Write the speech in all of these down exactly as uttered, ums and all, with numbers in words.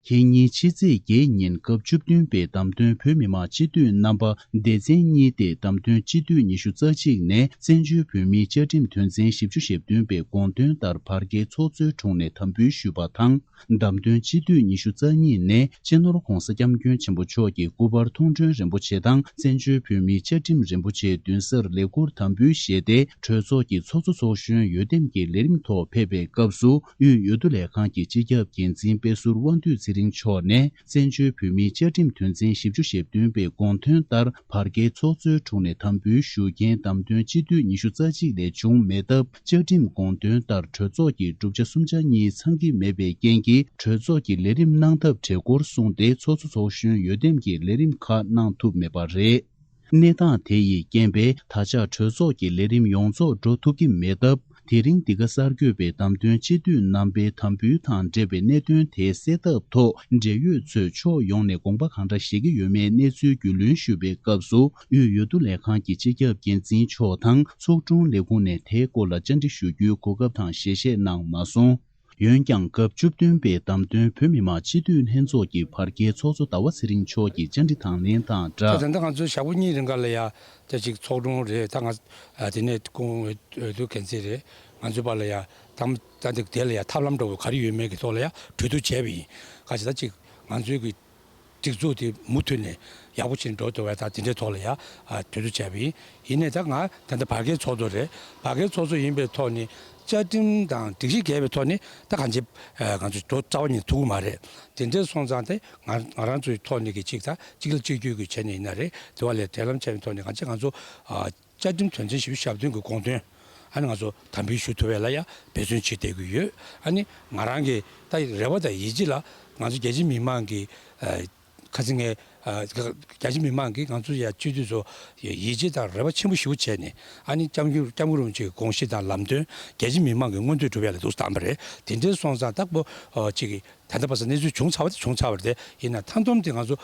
ཁེ་ཉིན་ཕྱི་ཚེས་བརྒྱད་ཉིན་སྐབས་བཅུ་བདུན་པའི་བདམས་ཐོན་བོད་མི་མང་སྤྱི་འཐུས་རྣམ་པ་སྡེ་ཚན་གཉིས་ཏེ་བདམས་ཐོན་སྤྱི་འཐུས་ཉི་ཤུ་རྩ་གཅིག་ནས་བཙན་བྱོལ་བོད་མིའི་བཅའ་ཁྲིམས་དོན་ཚན་བཞི་བཅུ་ཞེ་བདུན་པའི་དགོངས་དོན་ལྟར་བར་བརྒལ་ཚོགས་གཙོའི་དྲུང་ནས་དམ་འབུལ་ཞུས་པ་དང་། བདམས་ཐོན་སྤྱི་འཐུས་ཉི་ཤུ་རྩ་གཉིས་ནས་སྤྱི་ནོར་༧གོང་ས་༧སྐྱབས་མགོན་ཆེན་པོ་མཆོག་གི་སྐུ་པར་མཐོང་གྲོལ་རིན་པོ་ཆེ་དང་བཙན་བྱོལ་བོད་མིའི་བཅའ་ཁྲིམས་རིན་པོ་ཆེ་མདུན་སར་ལེགས་སྐུར་དམ་འབུལ་བཞེས་ཏེ། གྲོས་ཚོགས་ཀྱི་ཚོགས་གཙོ་ཚོགས་གཞོན་འོས་འདེམས་ཀྱི་ལས་རིམ་ཐོག་ཕེབས་པའི་སྐབས་སུ། དབུས་འོས་བསྡུ་ལས་ཁང་གི་སྤྱི་ཁྱབ་འགན་འཛིན་དཔེ་ཟུར་དབང་འདུས་ཚེ་རིང་མཆོག་ནས། བཙན་བྱོལ་བོད་མིའི་བཅའ་ཁྲིམས་དོན་ཚན་བཞི་བཅུ་ཞེ་བདུན་པའི་དགོངས་དོན་ལྟར། བར་བརྒལ་ཚོགས་གཙོའི་དྲུང་ནས་དམ་འབུལ་ཞུ་མཁན་བདམས་ཐོན་སྤྱི་འཐུས་ཉི་ཤུ་རྩ་གཅིག་ལས་བྱུང་མེད་སྟབས། བཅའ་ཁྲིམས་དགོངས་དོན་ལྟར་གྲོས་ཚོགས་ཀྱི་གྲུབ་ཆ་གསུམ་ཆ་གཉིས་ཚང་གི་མེད་པའི་རྐྱེན་གྱིས། གྲོས་ཚོགས་ཀྱི་ལས་རིམ་གནང་ཐབས་བྲེལ་འགོར་སོང་སྟེ། ཚོགས་གཙོ་ཚོགས་གཞོན་འོས་འདེམས་ཀྱི་ལས་རིམ་ཁག་གནང་ཐུབ་མེད་པ་རེད། གནས་སྟངས་དེ་ཡི་རྐྱེན་པས། ད་ཆ་གྲོས་ཚོགས་ཀྱི་ལས་རིམ་ཡོངས་རྫོགས་འགྲོ་ཐུབ་ཀྱི་མེད་སྟབས། དེ་རིང་འདི་ག་གསར་འགོད་པས་བདམས་ཐོན་སྤྱི་འཐུས་རྣམ་པའི་དམ་འབུལ་དང་འབྲེལ་བའི་གནད་དོན་དེ་སེལ་ཐབས་ཐོག་འབྲེལ་ཡོད་ཚོས་ཕྱོགས་ཡོངས་ནས་དགོངས་པ་གང་འདྲ་བཞེས་ཀྱི་ཡོད་མེད་གནས་ཚུལ་རྒྱུས་ལོན་ཞུས་པའི་སྐབས་སུ། དབུས་འོས་བསྡུ་ལས་ཁང་གི་སྤྱི་ཁྱབ་འགན་འཛིན་མཆོག་དང་ཚོགས་དྲུང་ལས་ཁུངས་ནས་དེའི་སྐོར་ལ་བཅར་འདྲི་ཞུ་རྒྱུའི་གོ་སྐབས་དང་ཞལ་བཞེས་གནང་མ་སོང་། འོན་ཀྱང་། སྐབས་བཅུ་བདུན་པའི་བདམས་ཐོན་བོད་མི་མང་སྤྱི་འཐུས་ལྷན་ཚོགས་ཀྱི་བར་བརྒལ་ཚོགས་གཙོ་ཟླ་བ་ཚེ་རིང་མཆོག་གིས་བཅར་འདྲི་དང་ལེན་དང་སྦྲགས། ད་ད་ལྟ་ང་ཚོའི་ཞག་པོ་གཉིས་རིང་ག་ལ་ཡ་ད་ཅིག་ཚོགས་དྲུང་རེད། ད་ང་ཨ་དེ་ནས་སྐུ་ངོ་འོས་བསྡུ་འགན་འཛིན་རེད། ང་ཚོའི་བར་ལ་ཡ་ད་ད་འདི་དེ་ལ་ཡ་ཐབས་ལམ་འདྲ་བོ་ག་རེ་ཡོད་མེད་ཀྱི་ཐོག་ལ་ཡ་གྲོས་བསྡུར་བྱས་པ་ཡིན། ག་ཅིག་ད་ཅིག་ང་ཚོའི་གི་སྒྲིག་འཛུགས་དེ་མུ་མཐུད་ནས་ཡག་པོ་ཕྱིན་འགྲོ་ཐུབ་པ་དང་དེ་འདྲའི་ཐོག་ལ་ཡ་ཨ་གྲོས་བསྡུར་བྱས་པ་ཡིན། ཡིན་ནའི་ད་ང་ད་ལྟ་བར་བརྒལ་ཚོགས་གཙོ་རེད། བར་བརྒལ་ཚོགས་གཙོ་ཡིན་པའི་ཐོག་ནས་བཅའ་ཁྲིམས་དང་སྒྲིག་གཞི་འགལ་བའི་ཐོག་ནས་ད་གང་ཅི་ཨ་ང་ཚོ་འགྲོ་རྩ་བ་ཉིད་ཐུབ་ཀྱི་མ་རེད། དེ་འདྲའི་སོང་ཙང་དེ་ང་ང་རང་ཚོའི་ཐོག་ནས་ཀྱི་གཅིག་ད་གཅིག་ལ་གཅིག་གྱུར་གྱི་བྱས་ནས་ཡིན་ན་རེད། དེ་བ་ལས་འབྲེལ་ལམ་བྱས་པའི་ཐོག་ནས་གང་ཅི་ང་ཚོ་ཨ། བཅའ་ཁྲིམས་དོན་ཚན་བཞི་བཅུ་ཞེ་བདུན་གྱི་དགོངས་དོན་ཨ་ནི་ང་ཚོ་དམ་འབུལ་ཞུ་ཐུབ་པ་ལ་ཡང་འབད་བརྩོན་བྱེད་བསྡད་ཀྱི་ཡོད། ཨ་ནི་ང་རང་གི་ད་རེ་བ་དང་ཡིད་ཆེས་ལ་ང་ཚོ་རྒྱ་ཆེ་མི་མང་གི་ཨ་ཁ་སང་ངས་ཨ་རྒྱ་ཆེ་མི་མང་གིས་ང་ཚོ་ཡ་སྤྱི་འཐུས་ཚོ་ཡིད་ཆེས་དང་རེ་བ་ཆེན་པོ་ཞེ་པོ་བྱས་ནས་ཨ་ནི་སྐྱབས་མགོན་སྐྱབས་མགོན་རིན་པོ་ཆེའི་དགོངས་གཞི་དང་ལམ་སྟོན་རྒྱ་ཆེ་མི་མང་གི་མངོན་འདོད་སྒྲུབ་ཡ་ལ་འདུག་བཏང་བ་རེད། དེ་འདྲའི་སོང་ཙང་ད་ཁོ་ཨ་ཅིག་གི་ད་ལྟ་བར་དུ་གནས་ཚུལ་བྱུང་ཚར་བ་དེ་བྱུང་ཚར་བ་རེད། དེ་ཡིན་ན་མཐའ་སྡོམ་དེ་ང་ཚོ་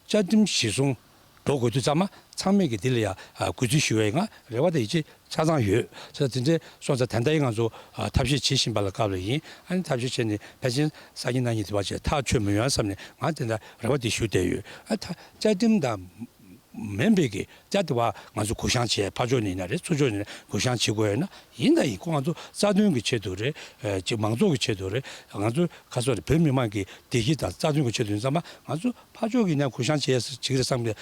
བཅའ་ཁྲིམས་གཞིར་བཟུང་འགྲོ་དགོས་དུས་ཙམ་མ་ཚང་མས་ཀྱི་འདི་ལ་ཡ་ཨ་གུས་བརྩི་ཞུ་བའི་ང་རེ་བ་དང་ཡིད་ཆེས་ཆ་ཚང་ཡོད། ས་དེ་འདྲའི་སོང་ཙང་ད་ལྟ་ཡི་ང་ཚོ་ཨ་ཐབས་ཤེས་བྱེད་བཞིན་པ་ལ་སྐབས་ལ་ཡིན། ཨ་ནི་ཐབས་ཤེས་བྱས་ནས་ཕལ་ཆེར་སང་ཉིན་གནངས་ཉིན་དེ་བ་བྱས་ཐག་ཆོད་མི་ཡོང་བསམ་ནས་ང་དེ་འདྲ་རེ་བ་དེ་ཞུ་བསྡད་ཡོད། ཨ་ད་བཅའ་ཁྲིམས་དང་མིན་པའི་གི་བཅའ་དེ་བ་ང་ཚོ་གུ་བཤངས་བྱས་ཕར་ཕྱོགས་ནས་ཡིན་ན་རེད། ཚུར་ཕྱོགས་ནས་གུ་བཤངས་བྱེད་དགོས་ཡོད་ན་ཡིན་ད་ཡིན། ཁོ་ང་ཚོ་རྩ་དོན་གྱི་ཆེད་དུ་རེད། ཨ་ཅིག་མང་ཚོགས་ཀྱི་ཆེད་དུ་རེད། ང་ཚོ་ཁ་སོ་རེད། བོད་མི་མང་གི་བདེ་སྐྱིད་དང་རྩ་དོན་གྱི་ཆེད་དུ་ཡིན་ཙང་མ་ང་ཚོ་ཕར་ཕྱོགས་ཀྱི་ནས་གུ་བཤངས་བྱེད་ཡ་ཅིག་རེད་བསམ་པའི་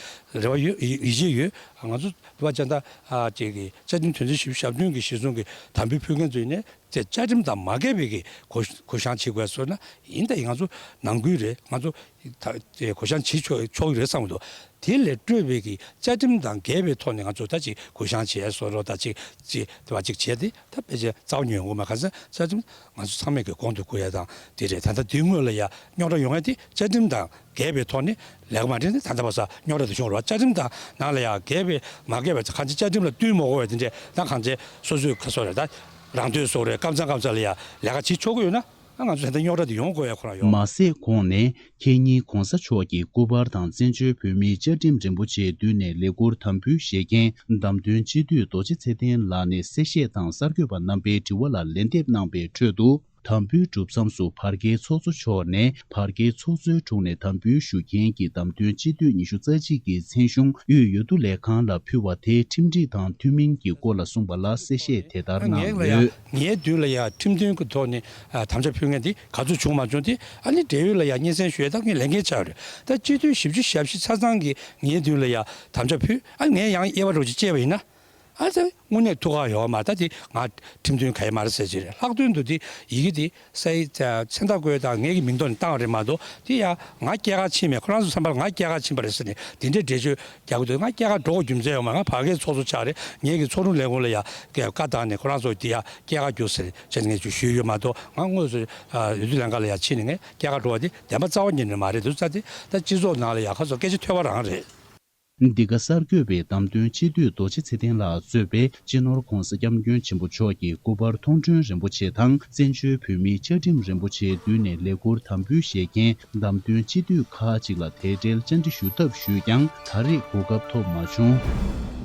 རེ་བ་ཡོད། ཡིད་ཡིད་ཆེས་ཡོད། ང་ཚོ་དེ་བ་ཅན་ད་ཨ་ཅིག་གི་བཅའ་ཁྲིམས་དོན་ཚན་བཞི་བཅུ་ཞེ་བདུན་གྱི་གཞིར་བཟུང་གི་དམ་འབུལ་ཕུལ་མཁན་ཚོ་ཡིན་ནས་དེ་བཅའ་ཁྲིམས་དང་མ་འགལ་བའི་གི་གུ་གུ་བཤངས་བྱེད་དགོས་སོ་ན་ཡིན་ད་ཡིན། ང་ཚོ་ནང་ཁུལ་རེད། ང་ཚོ་ད་དེ་གུ་བཤངས་བྱེད་ཆོག་ཆོག་གི་རེད་བསམ་གི་འདུག་དེ་ལས་སྤྲོས་པའི་གི་བཅའ་ཁྲིམས་དང་འགལ་བའི་ཐོག་ནས་ང་ཚོ་ད་ཅིག་གུ་བཤངས་བྱས་སོ་རོ་ད་ཅིག་ཅིག་དེ་བ་ཅིག་བྱས་ཏེ་ད་ཕལ་ཆེར་རྩ་བ་ཉིད་ཡོང་གི་མ། ག་ཚོད་བཅའ་ཁྲིམས་ང་ཚོ་ཚང་མས་ཀྱི་གོང་དུ་བཀུར་ཡ་དང་དེ་རེད། ད་ལྟ་དེའི་སྔོན་ལ་ཡ་རྙོག་དྲ་ཡོང་ཡ་དེ་བཅའ་ཁྲིམས་དང་འགལ་བའི་ཐོག་ནས་ལས་ཀ་མ་འགྲིག་ནས་ད་ལྟ་བར་ས་རྙོག་དྲ་དེ་བྱུང་རོགས། བཅའ་ཁྲིམས་དང་ནང་ལ་ཡ་འགལ་བའི་མ་འགལ་བའི་གང་ཅི་བཅའ་ཁྲིམས་ལ་བསྟུན་མ་དགོས་པའི་དེ་འདྲས་ད་གང་ཅི་སོ་སོའི་ཁ་སོ་རེད། ད་རང་འདོད་སོགས་རེད། སྐབས་མཚམས་སྐབས་མཚམས་ལ་ཡ་ལས་ཀ་བྱེད་ཆོག་གི་ཡོད་ན། ང་ཚོ་ད་ལྟ་རྙོག་དྲ་དེ་ཡོང་དགོས་ཡ་ཁོ་རང་ཡོང་། མ་ཟད་གོང་ནས་ཁེ་ཉིན་གོང་ས་མཆོག་གི་སྐུ་པར་དང་བཙན་བྱོལ་བོད་མིའི་བཅའ་ཁྲིམས་རིན་པོ་ཆེའི་མདུན་ནས་ལེགས་སྐུར་དམ་འབུལ་བཞེས་མཁན་བདམས་ཐོན་སྤྱི་འཐུས་རྡོ་རྗེ་ཚེ་བརྟན་ལགས་ནས་གསལ་བཤད་དང་གསར་འགོད་པ་རྣམ་པའི་དྲི་བ་ལ་ལན་འདེབས་གནང་པའི་ཁྲོད་དུ། དམ་འབུལ་གྲུབ་མཚམས་སུ་བར་བརྒལ་ཚོགས་གཙོ་མཆོག་ནས་བར་བརྒལ་ཚོགས་གཙོའི་དྲུང་ནས་དམ་འབུལ་ཞུ་མཁན་གྱི་བདམས་ཐོན་སྤྱི་འཐུས་ཉི་ཤུ་རྩ་གཅིག་གི་མཚན་གཞུང་དབུས་འོས་བསྡུ་ལས་ཁང་ལ་ཕུལ་བ་དེ་ཁྲིམས་སྒྲིག་དང་མཐུན་མིན་གྱི་སྐོར་ལ་གསུངས་པ་ལ་གསལ་བཤད་དེ་ལྟར་གནང་ངའི་ལ་ཡ་ཡོད། ངའི་མདུན་ལ་ཡ་ཁྲིམས་མཐུན་གྱི་ཐོག་ནས་ཨ་དམ་བཅའ་ཕུལ་མཁན་དེ་ག་ཚོད་བྱུང་མ་བྱུང་དེ་ཨ་ནི་འབྲེལ་ཡོད་ལ་ཡ་སྙན་སེང་ཞུ་ཡ་ད་ངས་ལས་འགན་ཆགས་རེད། ད་སྤྱི་འཐུས་བཞི་བཅུ་ཞེ་བཞི་ཆ་ཚང་གིས་ངའི་མདུན་ལ་ཡ་དམ་བཅའ་ཕུལ། ཨ་ངས་ཡང་དབྱེ་བ་འདྲ་བོ་ཅིག་བཅད་པ་ཡིན་ན། ཨ་ཙི། དངོས་གནས་ཐུགས་ཁག་ཡོད་མ་རེད། ད་དེ་ང་ཁྲིམས་མཐུན་ག་ཡེ་མ་རེད་ཟེར་གྱི་རེད། ལྷག་དོན་དུ་དེ་ཡི་གེ་དེ་སའི་མཚན་རྟགས་བཀོད་དང་ངེད་ཀྱི་མིང་ཐོག་ནས་བཏང་བ་རེད་མ་གཏོགས་དེ་ཡ་ང་སྐྱེལ་གར་ཕྱིན་མེད། ཁོ་རང་ཚོ་བསམ་པར་ང་སྐྱེལ་གར་ཕྱིན་པ་རེད་ཟེར་ནས་དེ་འདྲའི་འགྲེལ་བརྗོད་རྒྱག་གི་འདུག་ང་སྐྱེལ་གར་འགྲོ་དགོས་རྒྱུ་མཚན་ཡོད་མ་རེད། ང་བར་བརྒལ་ཚོགས་གཙོ་ཆགས་རེད། ངེད་ཀྱི་ཚོགས་དྲུང་ལས་ཁུངས་ལ་ཡ་བཀའ་བཏང་ནས་ཁོ་རང་ཚོ་དེ་ཡ་སྐྱེལ་གར་རྒྱུགས་ཟེར་བྱས་ནས་ངས་ཅིག་ཞུས་ཡོད་མ་གཏོགས་ང་དངོས་སུ་འོས་བསྡུ་ལྷན་ཁང་ལ་ཡ་ཕྱིན་ནས་ངས་སྐྱེལ་གར་འགྲོ་བ་དེ་བདེན་པ་རྩ་བ་ཉིད་ནས་མ་རེད་འདུག་ས་དེ་ད་སྤྱི་ཚོགས་ནང་ལ་ཡ་ཁ་སོ་སྐད་ཆ་ཐོས་པ་རང་རེད། འདི་ག་གསར་འགོད་པས་བདམས་ཐོན་སྤྱི་འཐུས་རྡོ་རྗེ་ཚེ་བརྟན་ལགས་གཙོས་པའི་སྤྱི་ནོར་༧གོང་ས་༧སྐྱབས་མགོན་ཆེན་པོ་མཆོག་གི་སྐུ་པར་མཐོང་གྲོལ་རིན་པོ་ཆེ་དང་བཙན་བྱོལ་བོད་མིའི་བཅའ་ཁྲིམས་རིན་པོ་ཆེའི་མདུན་ནས་ལེགས་སྐུར་དམ་འབུལ་བཞེས་མཁན་བདམས་ཐོན་སྤྱི་འཐུས་ཁག་ཅིག་ལ་དེ་འབྲེལ་བཅར་འདྲི་ཞུ་ཐབས་ཞུས་ཀྱང་ད་རེས་གོ་སྐབས་ཐོབ་མ་བྱུང་།